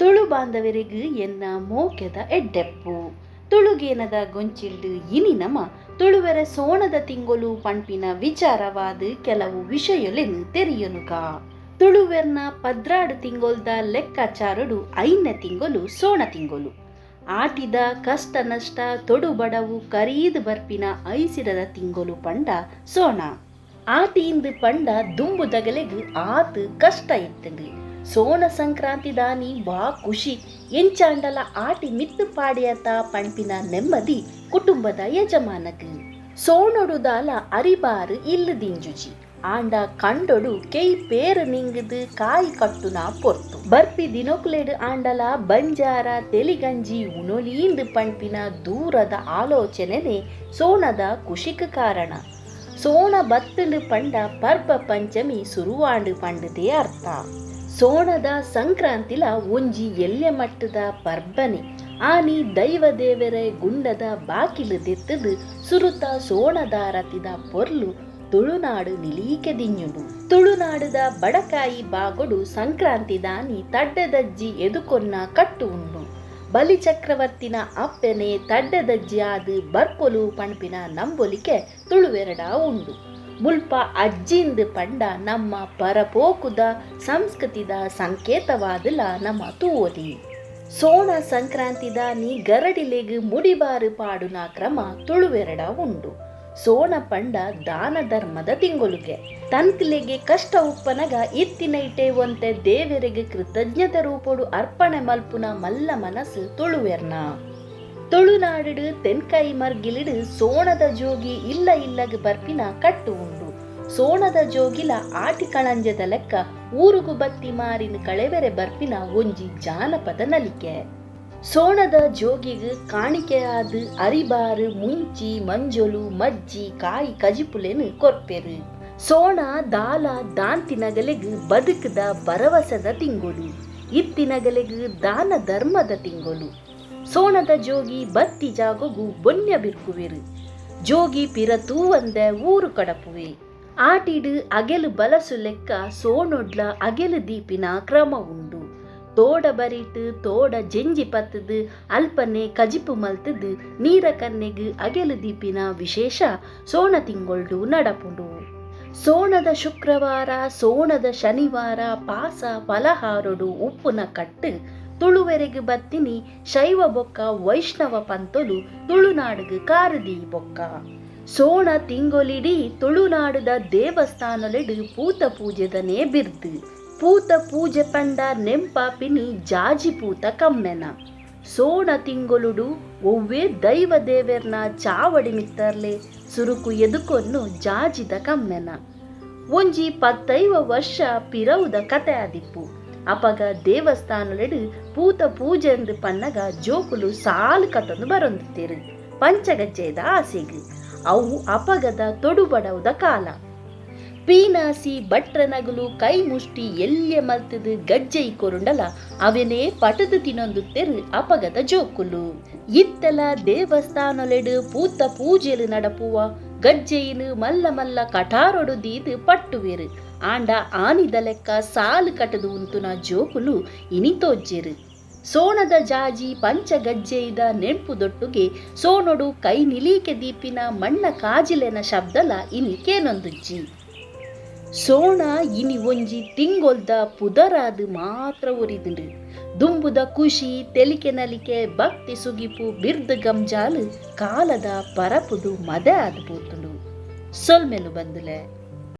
ತುಳು ಬಾಂಧವರಿಗ್ ಎನ್ನ ಮೋಕೆದ ಎಡ್ಡೆಪ್ಪು. ತುಳುಗೇನದ ಗೊಂಚಿಲ್ಡ್ ಇನಿ ನಮ ತುಳುವೆರೆ ಸೋಣದ ತಿಂಗೊಲು ಪನ್ಪಿನ ವಿಚಾರವಾದ್ ಕೆಲವು ವಿಷಯೊಲೆನ್ ತೆರಿಯೊನುಗ. ತುಳುವೆರ್ನ 12 ತಿಂಗೊಲ್ದ ಲೆಕ್ಕಾಚಾರೊಡು ಐನ್ನೆ ತಿಂಗೊಲು ಸೋಣ ತಿಂಗೊಲು. ಆಟಿದ ಕಷ್ಟ ನಷ್ಟ ತೊಡು ಬಡವು ಕರೀದ್ ಬರ್ಪಿನ ಐಸಿರದ ತಿಂಗೊಲು ಪಂಡ ಸೋಣ. ಆಟೀಂದ್ ಪಂಡ ದುಂಬುದಗಲೆಗ್ ಆತ್ ಕಷ್ಟ ಇತ್ತ್ಂಡ್. ಸೋಣ ಸಂಕ್ರಾಂತಿದಾನಿ ವಾ ಖುಷಿ ಎಂಚಾಂಡಲ ಆಟಿ ಮಿತ್ತ್ ಪಾಡ್ಯತ ಪಣ್ಪಿನ ನೆಮ್ಮದಿ ಕುಟುಂಬದ ಯಜಮಾನಗ್. ಸೋಣೊಡು ದಾಲ ಅರಿಬಾರ್ ಇಲ್ಲ್ ದಿಂಜುಜಿ. ಆಂಡ ಕಂಡೊಡು ಕೆಯ್ ಪೇರ್ ನಿಂಗ್ದ್ ಕಾಯಿ ಕಟ್ಟುನ ಪೊರ್ತು. ಬರ್ಪಿ ದಿನೊಕುಲೆಡ್ ಆಂಡಲ ಬಂಜಾರ ತೆಲಿಗಂಜಿ ಉನೊಲೀಂದ್ ಪಣ್ಪಿನ ದೂರದ ಆಲೋಚನೆನೆ ಸೋಣದ ಖುಷಿಕ್ ಕಾರಣ. ಸೋಣ ಬತ್ತ್ಂಡ್ ಪಂಡ ಪರ್ಬ ಪಂಚಮಿ ಸುರುವಾಂಡ್ ಪಂಡ್ದೇ ಅರ್ಥ. ಸೋಣದ ಸಂಕ್ರಾಂತಿಲ ಒಂಜಿ ಎಲ್ಯ ಮಟ್ಟ್ದ ಪರ್ಬನೆ. ಆನಿ ದೈವ ದೇವೆರೆ ಗುಂಡದ ಬಾಕಿಲ್ ದೆತ್ತ್ದ್ ಸುರುತ ಸೋಣದಾರತಿದ ಪೊರ್ಲು ತುಳುನಾಡ್ ನಿಲೀಕೆ ದಿಂಜುಂಡು. ತುಳುನಾಡುದ ಬಡಕಾಯಿ ಬಾಗೊಡು ಸಂಕ್ರಾಂತಿದಾನಿ ತಡ್ಡೆದಜ್ಜಿ ಎದುಕೊನ್ನ ಕಟ್ಟ್ ಉಂಡು. ಬಲಿ ಚಕ್ರವರ್ತಿನ ಅಪ್ಪೆನೆ ತಡ್ಡೆದಜ್ಜಿ ಆದ್ ಬರ್ಪೊಲು ಪಣ್ಪಿನ ನಂಬೊಲಿಕೆ ತುಳುವೆರೆಡ ಉಂಡು. ಮುಲ್ಪ ಅಜ್ಜಿಂದ್ ಪಂಡ ನಮ್ಮ ಪರಪೋಕುದ ಸಂಸ್ಕೃತಿದ ಸಂಕೇತವಾದುಲ ನಮ ತೂವೊಲಿ. ಸೋಣ ಸಂಕ್ರಾಂತಿದಾನಿ ಗರಡಿಲೆಗ್ ಮುಡಿಬಾರ್ ಪಾಡುನ ಕ್ರಮ ತುಳುವೆರೆಡ ಉಂಡು. ಸೋಣ ಪಂಡ ದಾನ ಧರ್ಮದ ತಿಂಗೊಲುಗೆ. ತನ್ಕುಲೆಗೆ ಕಷ್ಟ ಉಪ್ಪನಗ ಇತ್ತಿನೈಟೆ ಒಂತೆ ದೇವೆರೆಗ್ ಕೃತಜ್ಞತೆ ರೂಪೊಡು ಅರ್ಪಣೆ ಮಲ್ಪುನ ಮಲ್ಲ ಮನಸ್ಸು ತುಳುವೆರ್ನ. ತುಳುನಾಡುಡು ತೆನ್ಕಾಯಿ ಮರ್ಗಿಲಿಡ್ ಸೋಣದ ಜೋಗಿ ಇಲ್ಲ ಇಲ್ಲಗ್ ಬರ್ಪಿನ ಕಟ್ಟು ಉಂಡು. ಸೋಣದ ಜೋಗಿಲ ಆಟಿ ಕಳಂಜದ ಲೆಕ್ಕ ಊರುಗು ಬತ್ತಿ ಮಾರಿನ ಕಳೆವೆರೆ ಬರ್ಪಿನ ಒಂಜಿ ಜಾನಪದ ನಲಿಕೆ. ಸೋಣದ ಜೋಗಿಗ್ ಕಾಣಿಕೆಯಾದ್ ಅರಿಬಾರು ಮುಂಚಿ ಮಂಜೊಲು ಮಜ್ಜಿ ಕಾಯಿ ಕಜಿಪುಲೆನ್ ಕೊರ್ಪೆರು. ಸೋಣ ದಾಲ ದಾಂತಿನಗಲೆಗ್ ಬದುಕುದ ಭರವಸೆದ ತಿಂಗೊಲು. ಇತ್ತಿನಗಲೆಗ್ ದಾನ ಧರ್ಮದ ತಿಂಗೊಲು. ಸೋಣದ ಜೋಗಿ ಬತ್ತಿ ಜಾಗೊಗು ಬೊನ್ಯ ಬಿರ್ಕುವೆರು. ಜೋಗಿ ಪಿರ ತೂವಂದೆ ಊರು ಕಡಪುವೆ. ಆಟಿಡ್ ಅಗೆಲು ಬಲಸು ಲೆಕ್ಕ ಸೋಣೊಡ್ಲ ಅಗೆಲು ದೀಪಿನ ಕ್ರಮ ಉಂಡು. ತೋಡ ಬರಿಟ್ ತೋಡ ಜೆಂಜಿ ಪತ್ತುದು ಅಲ್ಪನೆ ಕಜಿಪು ಮಲ್ತುದು ನೀರ ಕನ್ನೆಗ್ ಅಗೆಲು ದೀಪಿನ ವಿಶೇಷ ಸೋಣ ತಿಂಗೊಳ್ಡು ನಡಪುಂಡು. ಸೋಣದ ಶುಕ್ರವಾರ ಸೋಣದ ಶನಿವಾರ ಪಾಸ ಫಲಹಾರೊಡು ಉಪ್ಪುನ ಕಟ್ಟು ತುಳುವೆರೆಗ್ ಬತ್ತಿನಿ ಶೈವ ಬೊಕ್ಕ ವೈಷ್ಣವ ಪಂತೊಲು ತುಳುನಾಡುಗ್ ಕಾರುದಿ ಬೊಕ್ಕ. ಸೋಣ ತಿಂಗೊಲಿಡೀ ತುಳುನಾಡುದ ದೇವಸ್ಥಾನೊಲೆಡ್ ಪೂತ ಪೂಜೆದನೇ ಬಿರ್ದ್. ಪೂತ ಪೂಜೆ ಪಂಡ ನೆಂಪಾಪಿನಿ ಜಾಜಿ ಪೂತ ಕಮ್ಮೆನ. ಸೋಣ ತಿಂಗೊಲುಡು ಒವ್ವೇ ದೈವ ದೇವೆರ್ನ ಚಾವಡಿ ಮಿತ್ತರ್ಲೆ ಸುರುಕು ಎದುಕೊನ್ನು ಜಾಜಿದ ಕಮ್ಮೆನ. ಒಂಜಿ 15 ವರ್ಷ ಪಿರವುದ ಕತೆ ಆದಿಪ್ಪು. ಅಪಗ ದೇವಸ್ಥಾನೊಲೆಡ್ ಪೂತ ಪೂಜೆಂದ್ ಪನ್ನಗ ಜೋಕುಲು ಸಾಲ್ ಕಟೊಂದು ಬರೊಂದಿತ್ತೆರ್ ಪಂಚಗಜ್ಜೆದ ಆಸೆಗ್. ಅವು ಅಪಗದ ತೊಡುಬಡವುದ ಕಾಲ. ಪೀನಾಸಿ ಭಟ್ರನಗುಲು ಕೈ ಮುಷ್ಟಿ ಎಲ್ಯ ಮಲ್ತುದು ಗಜ್ಜೆಯಿ ಕೊರುಂಡಲ ಅವೆನೇ ಪಟುದು ತಿನೊಂದುತ್ತೆರ್ ಅಪಗದ ಜೋಕುಲು. ಇತ್ತೆಲ ದೇವಸ್ಥಾನೊಲೆಡ್ ಪೂತ ಪೂಜೆಲು ನಡಪುವ ಗಜ್ಜೆಯಿನ್ ಮಲ್ಲ ಮಲ್ಲ ಕಠಾರೊಡು ದೀದ್ ಪಟ್ಟುವೆರ್. ಆಂಡ ಆನಿದ ಲೆಕ್ಕ ಸಾಲು ಕಟುದು ಉಂತುನ ಜೋಕುಲು ಇನಿ ತೋಜ್ಜೆರ್. ಸೋಣದ ಜಾಜಿ ಪಂಚ ಗಜ್ಜೆಯಿದ ನೆಂಪುದೊಟ್ಟುಗೆ ಸೋಣೊಡು ಕೈ ನಿಲೀಕೆ ದೀಪಿನ ಮಣ್ಣ ಕಾಜಿಲೆನ ಶಬ್ದಲ ಇನಿ ಕೇನೊಂದುಜ್ಜಿ. ಸೋಣ ಇನಿ ಒಂಜಿ ತಿಂಗೊಲ್ದ ಪುದರಾದ್ ಮಾತ್ರ ಒರಿದುಂಡು. ದುಂಬುದ ಖುಷಿ ತೆಲಿಕೆ ನಲಿಕೆ ಭಕ್ತಿ ಸುಗಿಪು ಬಿರ್ದ್ ಗಂಜಾಲು ಕಾಲದ ಪರಪುಡು ಮದೆ ಆದ್ ಪೋತುಂಡು. ಸೊಲ್ಮೆಲು ಬಂದುಲೆ.